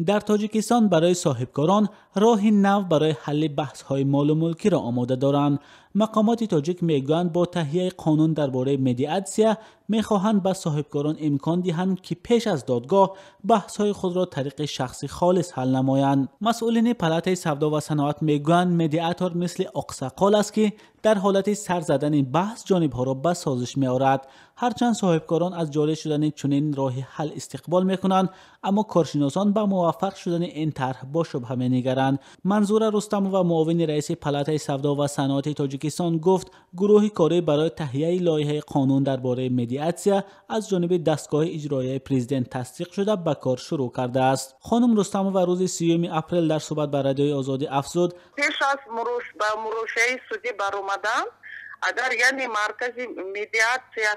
Дар Тоҷикистон барои соҳибкорон роҳи нав барои ҳалли баҳсҳои молу мулкиро омода доранд. Мақомоти тоҷик мегӯянд, бо таҳияи қонун дар бораи медиатсия мехоҳанд ба соҳибкорон имкон диҳанд, ки пеш аз додгоҳ баҳсҳои худро тариқи шахси холис ҳал намоянд. Масъулини Палатаи савдо ва саноат мегӯянд, медиатор мисли оқсақол аст, ки дар ҳолати сар задани баҳс ҷонибҳоро ба созиш меорад. Ҳарчанд соҳибкорон аз ҷорӣ шудани чунин роҳи ҳал истиқбол мекунанд, аммо коршиносон ба муваффақ шудани ин тарҳ бо шубҳа менигаранд. Манзура Рустамова, муовини раиси Палатаи савдо ва саноати Тоҷикистон, гуфт, гурӯҳи корӣ барои таҳияи лоиҳаи қонун дар бораи медиатсия аз ҷониби дастгоҳи иҷроияи президент тасдиқ шуда, ба кор шурӯъ кардааст. Хонум Рустамова рӯзи 30 апрел дар суҳбат ба Радиои Озодӣ афзуд: Пеш аз ба мурофиаи судӣ баромадан, агар, яъне, маркази медиатсия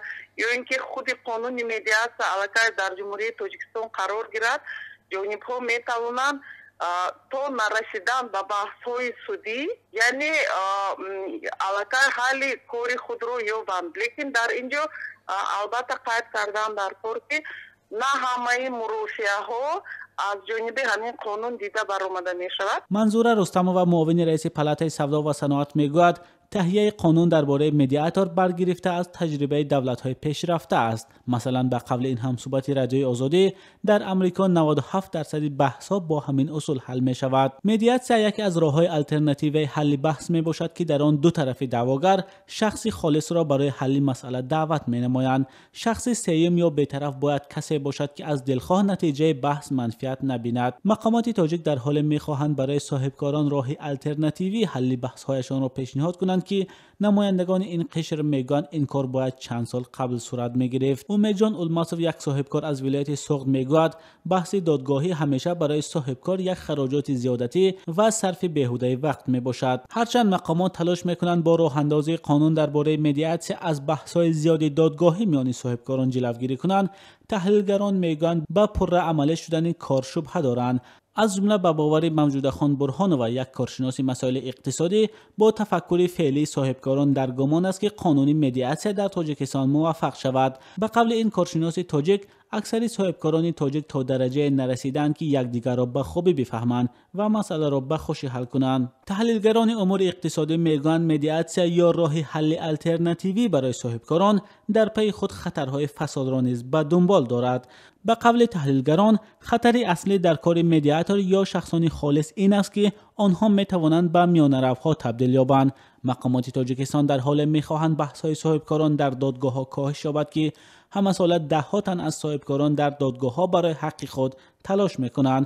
ё ин ки худи қонуни медиатсия аллакай дар Ҷумҳурии Тоҷикистон қарор гирад, ҷонибҳо метавонанд то нарасидан ба баҳсҳои судӣ, яъне, аллакай ҳалли кори худро ёбанд. Лекин дар ин ҷо албатта қайд кардан дар кор, ки на ҳамаи мурофиаҳо аз ҷониби ҳамин қонун дида баромада мешавад. Манзура Рустамова, муовини раиси Палатаи савдо ва саноат, мегӯяд, таҳияи қонун дар бораи медиатор баргирифта аз таҷрибаи давлатҳои пешрафта аст. Масалан, ба қавли ин ҳамсӯҳбати Радиои Озодӣ, дар Амрико 97 дарсади баҳсҳо бо ҳамин усул ҳал мешавад. Медиатсия яке аз роҳҳои алтернативаи ҳалли баҳс мебошад, ки дар он ду тарафи даъвогар шахси холисро барои ҳалли масъала даъват менамоянд. Шахси сеюм ё бетараф бояд касе бошад, ки аз дилхоҳ натиҷаи баҳс манфиат набинад. Мақомоти тоҷик дар ҳоле мехоҳанд барои соҳибкорон роҳи алтернативии ҳалли баҳсҳояшонро пешниҳод кунанд, ки намояндагони ин қишр мегӯянд, ин кор бояд чанд сол қабл сурат мегирифт. Умедҷон Улмасов, як соҳибкор аз вилояти Суғд, мегӯяд, баҳси додгоҳӣ ҳамеша барои соҳибкор як хароҷоти зиёдатӣ ва сарфи беҳудаи вақт мебошад. Ҳарчанд мақомот талош мекунанд бо роҳандозии қонун дар бораи медиатсия аз баҳсҳои зиёди додгоҳӣ миёни соҳибкорон ҷилавгирӣ кунанд, таҳлилгарон мегӯянд, ба пурра амалӣ шудани кор шубҳа доранд. Аз ҷумла, ба бовари Мавҷудахон Бурҳонова, як коршиноси масоили иқтисодӣ, бо тафаккури феълии соҳибкорон дар гумон аст, ки қонуни медиатсия дар Тоҷикистон муваффақ шавад. Ба қавли ин коршиноси тоҷик, аксари соҳибкорони тоҷик то дараҷае нарасидаанд, ки якдигарро ба хубӣ бифаҳманд ва масъаларо ба хушӣ ҳал кунанд. Таҳлилгарони умури иқтисодӣ мегӯянд, медиатсия ё роҳи ҳалли алтернативӣ барои соҳибкорон дар пайи худ хатарҳои фасодро низ ба дунбол дорад. Ба қавли таҳлилгарон, хатари аслӣ дар кори медиатор ё шахсони холис ин аст, ки онҳо метавонанд ба миёнаравҳо табдил ёбанд. Мақомоти Тоҷикистон дар ҳоле мехоҳанд баҳсҳои соҳибкорон дар додгоҳҳо коҳиш ёбад, ки ҳамасола даҳҳо тан аз соҳибкорон дар додгоҳҳо барои ҳаққи худ талош мекунанд.